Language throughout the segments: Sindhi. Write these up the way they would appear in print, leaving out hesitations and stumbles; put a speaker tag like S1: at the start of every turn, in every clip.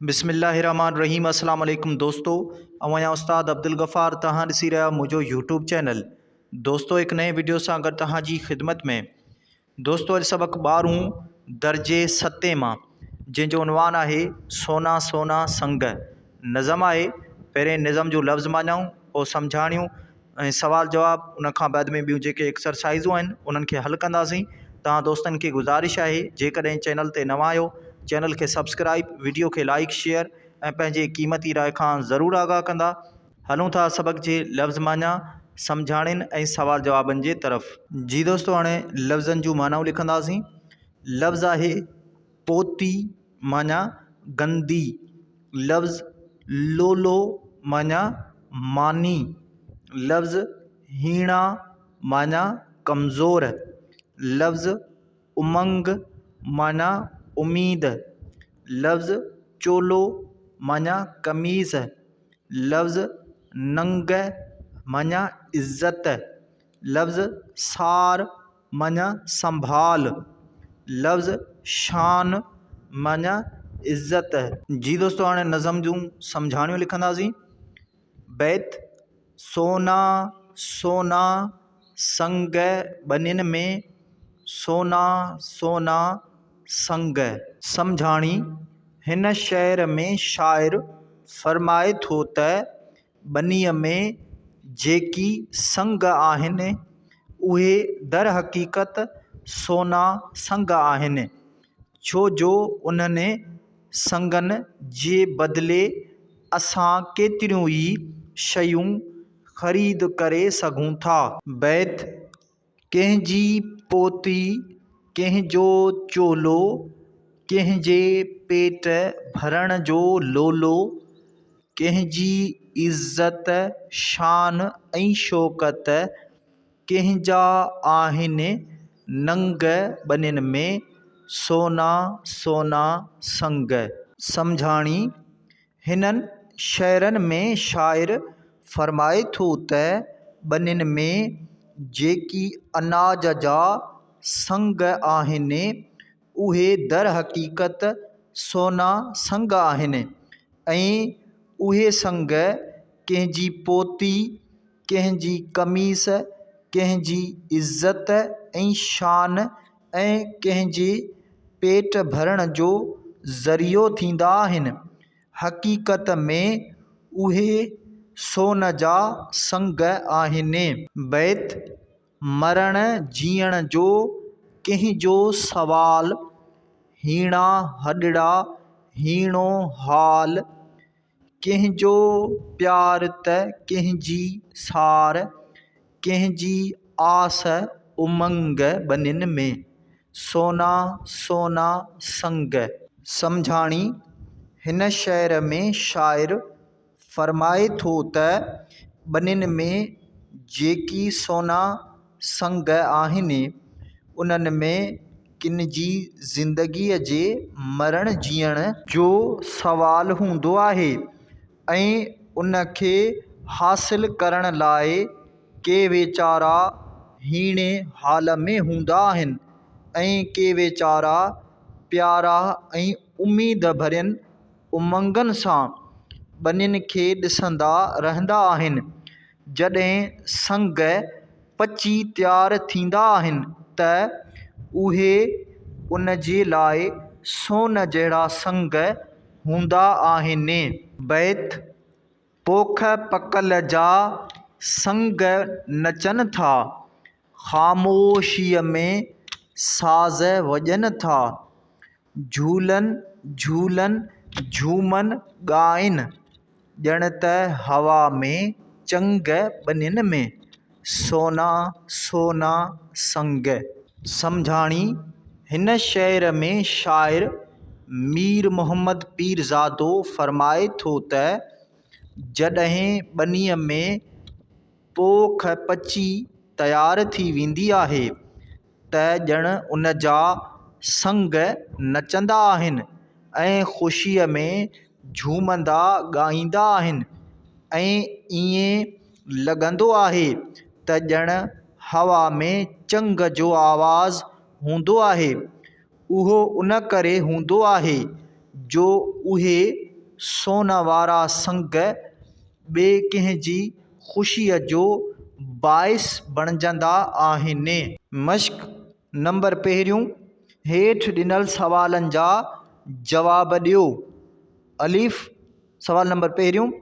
S1: بسم الله الرحمن الرحيم السلام عليڪم دوستو اوهان جا استاد عبدالغفار توهان ڏسي رهيا منهنجو يوٽيوب چينل دوستو هڪ نئين وڊيو سان گڏ توهان جي خدمت ۾ دوستو اڄ سبق ٻارهون درجي ستين مان جنهن جو عنوان آهي سونا سونا سنگ نظم آهي پهرين نظم جو لفظ معنائون پوء سمجهاڻيون ۽ سوال جواب ان کان بعد ۾ ٻيون جيڪي ايڪسرسائزون آهن انهن کي حل ڪنداسين توهان دوستن کي گذارش آهي جيڪڏهن چينل تي نوان آهيو چينل کي سبسڪرائب وڊيو کي لائيڪ شيئر ۽ پنهنجي قيمتي راء کان ضرور آگاهه ڪندا هلون ٿا سبق جي لفظ معنيٰ سمجهاڻين ۽ سوال جوابن جي طرف. جي دوستو هاڻي لفظن جون معنائون لکنداسين لفظ آهي پوتي معنيٰ گندي، لفظ لولو معنيٰ ماني، لفظ هيڻا معنيٰ ڪمزور، لفظ امنگ معنيٰ اميد، لفظ چولو معنيٰ قميص، لفظ ننگ معنيٰ عزت، لفظ سار معنيٰ سنڀال، لفظ شان معنيٰ عزت. جي دوستو هاڻي نظم جون سمجهاڻيون لکنداسين. بيت، سونا سونا سنگ ٻنين ۾، سونا سونا سنگ. سمجهاڻي، هن شعر ۾ شاعر فرمائي ٿو ته ٻنيء ۾ جيڪي سنگ آهن، اهي درحقيقت سونا سنگ آهن، ڇو جو انهن سنگن جي بدلي اسان ڪيتريون ئي شيون خريد ڪري سگهون ٿا. بيت، ڪنهن جي پوتي، ڪنهن جو چولو، ڪنهن جي پيٽ ڀرڻ جو لولو، ڪنهن جي عزت، شان ۽ شوڪت، ڪنهن جا آهن ننگ ٻنين ۾، سونا سونا سنگ. سمجهاڻي، هنن شعرن ۾ شاعر فرمائي ٿو ته ٻنين ۾ جيڪي اناج جا سنگ آهن، اهي درحقيقت سونا سنگ آهن ۽ اهي سنگ ڪنهن جي پوتي، ڪنهن جي قميص، ڪنهن جي عزت ۽ شان ۽ ڪنهن جي پيٽ ڀرڻ جو ذريعو ٿيندا آهن. حقيقت ۾ اهي سون جا سنگ آهن. بيت، مرڻ جيئڻ جو ڪنهن جو سوال، هيڻا هڏڙا هيڻو حال، ڪنهن جو پيار ته ڪنهن جي سار، ڪنهن جي آس امنگ ٻنين ۾، سونا سونا سنگ. سمجهاڻي، هن شعر ۾ شاعر فرمائي ٿو ته ٻنين ۾ جيڪي سونا سنگ آهن، انهن ۾ ڪن جي زندگيء جي مرڻ جيئڻ جو سوال هوندو آهي ۽ ان کي حاصل ڪرڻ لاء ڪي ويچارا هيڻي حال ۾ هوندا آهن ۽ ڪي ويچارا پيارا ۽ اميد ڀرين امنگن سان ٻنين کي ڏسندا رهندا آهن. جڏهن سنگ پچي تيار ٿيندا آهن ته اهي ان جي لاء سون جهڙا سنگ هوندا آهن. بيت، پوک پڪل جا سنگ نچن ٿا، خاموشيء ۾ ساز وڄن ٿا، جهولن جهولن جهومن ڳائن، ڄڻ ته هوا ۾ چنگ ٻنين ۾، سونا سونا سنگ. سمجهاڻي، هن شعر ۾ شاعر مير محمد پيرزادو فرمائي ٿو ته جڏهن ٻنيء ۾ پوک پچي تيار ٿي ويندي آهي ته ڄڻ ان جا سنگ نچندا آهن ۽ خوشيء ۾ جهومندا ڳائيندا آهن ۽ ائين لڳندو آهي ته ڄڻ هوا ۾ چنگ جو آواز هوندو آهي. اهو ان ڪري هوندو آهي جو اهي سون وارا سنگ ٻئي ڪنهن جي خوشيء جو باعث بڻجندا آهن. مشق نمبر پهريون، هيٺ ڏنل سوالن جا جواب ڏيو. الف، سوال نمبر پهريون،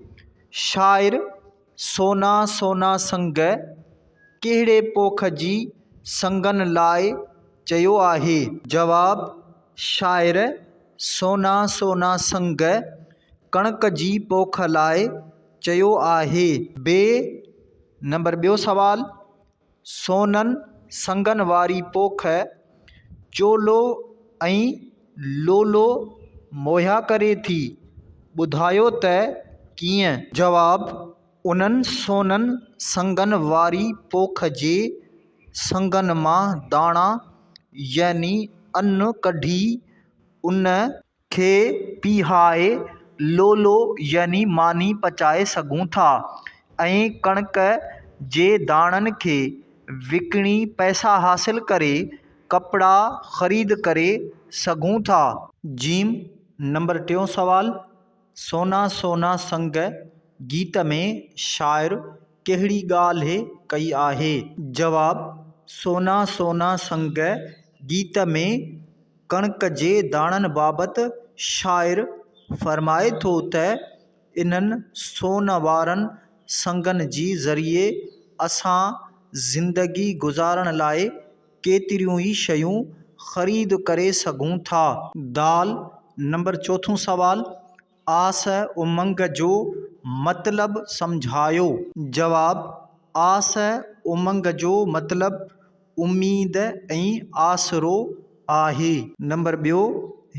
S1: شاعر سونا سونا سنگ ڪهڙي پوک جي سنگن لاء چيو آهي؟ جواب، شاعر سونا سونا سنگ ڪڻڪ جي پوک لاء چيو آهي. بي نمبر ٻيو سوال، سونن سنگن واري پوک چولو ۽ لولو مهيا ڪري ٿي، ٻڌايو ته ڪيئن؟ جواب، انهن سونن سنگن واري پوک جي سنگن مان داڻا يعني ان ڪڍي ان کي پيهائي لولو يعني ماني پچائي سگهون ٿا ۽ ڪڻڪ جي داڻن کي وڪڻي پئسا حاصل ڪري ڪپڙا خريد ڪري سگهون ٿا. جيم نمبر ٽيون سوال، سونا سونا سنگ گيت ۾ شاعر ڪهڙي ڳالهه ڪئي آهي؟ جواب، سونا سونا سنگ گيت ۾ ڪڻڪ جي داڻن بابت شاعر فرمائي ٿو ته انهن سون وارن سنگن جي ذريعي اسان زندگي گذارڻ لاء ڪيتريون ئي شيون خريد ڪري سگهون ٿا. دال نمبر چوٿون سوال، آس امنگ جو مطلب سمجهايو. جواب، آس امنگ جو مطلب اميد ۽ آسرو آهي. نمبر ٻيو،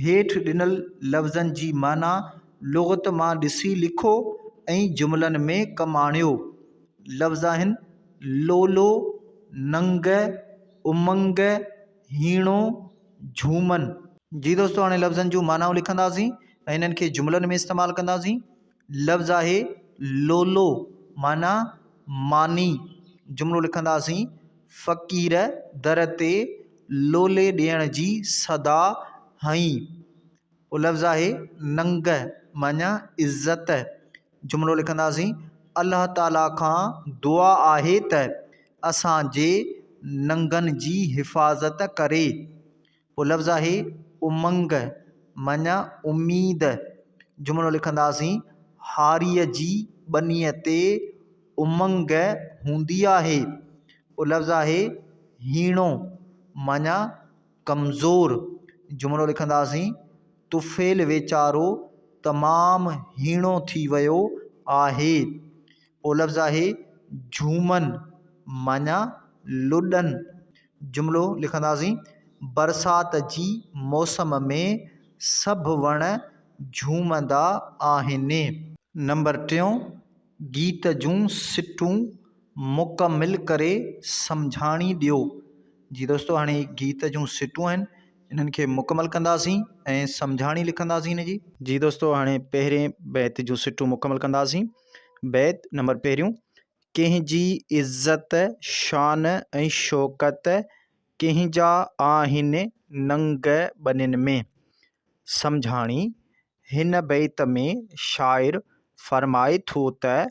S1: هيٺ ڏنل لفظن جي معنيٰ لغت مان ڏسي لکو ۽ جملن ۾ ڪم آڻيو. لفظ آهن، لولو، ننگ، امنگ، هيڻو، جهومن. جي دوستو هاڻي لفظن جون معنائون لکنداسين ۽ انهن کي جملن ۾ استعمال ڪنداسين. لفظ آهي لولو معنيٰ ماني. جملو لکنداسين، فقير در تي لولي ڏيڻ جي صدا هنئي. پوء لفظ آهي ننگ معنيٰ عزت. جملو لکنداسين، الله تعاليٰ کان دعا آهي ته اسان جي ننگن جي حفاظت ڪري. پوء لفظ آهي امنگ معنيٰ اميد. جملو لکنداسين، هاريء جي ٻنيء تي امنگ هوندي آهي. پوء لفظ آهي هيڻو معنيٰ ڪمزور. جملو لکنداسين، طفيل ويچارو تمام هيڻو ٿي ويو آهي. پوء لفظ آهي جهومن معنيٰ لڏن. جملو لکنداسين، برسات جي موسم ۾ سڀ وڻ جهومندا آهن. نمبر ٽيون، گيت جون سٽون مڪمل ڪري سمجهاڻي ڏيو. جي دوستو هاڻي گيت جون سٽون آهن انهن کي مڪمل ڪنداسين ۽ سمجهاڻي لکنداسين ان جي. جي دوستو هاڻي پهرين بيت جون سٽون مڪمل ڪنداسين. بيت نمبر پهريون، ڪنهن جي عزت شان ۽ شوڪت ڪنهن جا آهن ننگ ٻنين ۾. سمجهاڻي، هن بيت ۾ شاعر فرمائي ٿو ته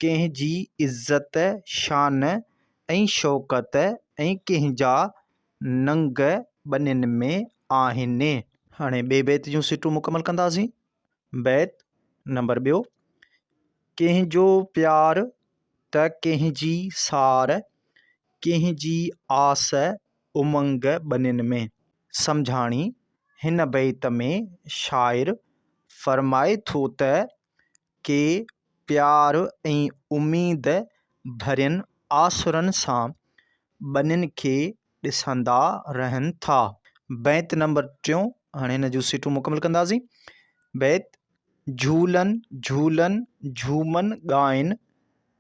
S1: ڪنهن جي عزت، شان ۽ شوڪت ۽ ڪنهن جا ننگ ٻنين ۾ آهن. هاڻي ٻئي بيت جون سٽون مڪمل ڪنداسين. بيت نمبر ٻيو، ڪنهن جو پيار ته ڪنهن جي سار، ڪنهن جي آس امنگ ٻنين ۾. سمجهاڻي، هن بيت ۾ شاعر فرمائي ٿو ته ڪي پيار ۽ اميد ڀرين آسرن سان ٻنين کي ڏسندا رهن ٿا. بيت نمبر ٽيون، هاڻي هن جون سٽون مڪمل ڪنداسين. بيت، جهولن جهولن جهومن ڳائن،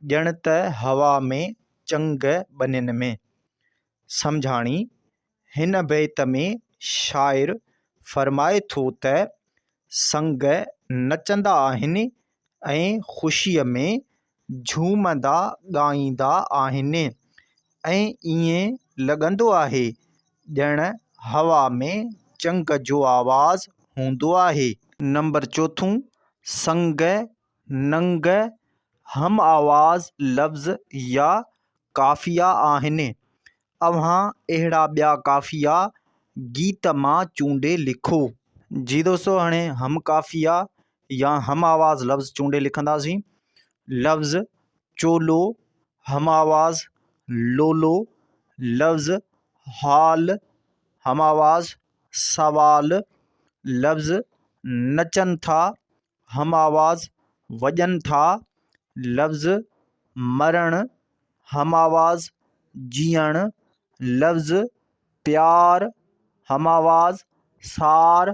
S1: ڄڻ ته هوا ۾ چنگ ٻنين ۾. سمجهاڻي، هن بيت ۾ شاعر فرمائي ٿو ته سنگ نچندا آهن ۽ خوشيء ۾ جهومندا ڳائيندا آهن ۽ ائين لڳندو آهي ڄڻ هوا ۾ چنگ جو آواز هوندو آهي. نمبر چوٿون، سنگ، ننگ، هم آواز لفظ يا قافيا آهن. اوهان اهڙا ٻيا قافيا گيت مان چونڊي لکو. جي دوستو هاڻي هم قافيا يا هم آواز لفظ چونڊي لکنداسين. لفظ چولو هم آواز لولو، لفظ حال هم آواز سوال، لفظ نچن ٿا هم آواز وڄن ٿا، لفظ مرڻ هم آواز جيئڻ، لفظ پيار هم آواز سار.